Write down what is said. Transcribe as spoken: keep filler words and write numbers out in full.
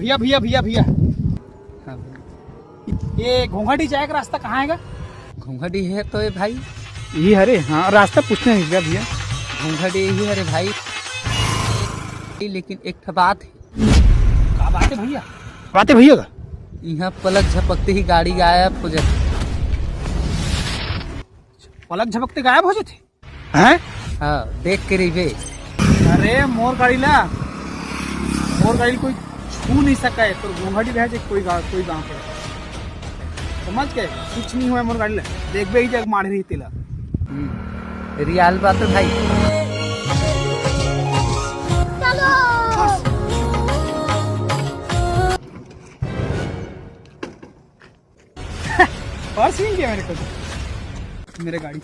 भैया, भैया, भैया, भैया। हाँ भैया। ये घोंघाडी जाए का रास्ता कहाँ आएगा? घोंघाडी है तो ये भाई। ये हरे, हाँ, रास्ता पूछने नहीं गया भैया। घोंघाडी यही हरे भाई, लेकिन एक ठो बात है। का बात है भैया? बात है भैया का? यहाँ पलक झपकते ही गाड़ी गायब हो जाती। पलक झपकते गायब हो जाते? हैं? हाँ, देख के रहिबे। अरे मोर गाड़ी ला, मोर गाड़ी कोई छू नहीं सका है। तोर घोंघाडी रह जे कोई गा-, कोई गाँव के, समझ के? कुछ नहीं हुआ मोर गाड़ी ला। देखबे ही जग मारे रही तेला। हम्म, रियल बात है भाई। और सीन क्या मेरे को, मेरे गाड़ी।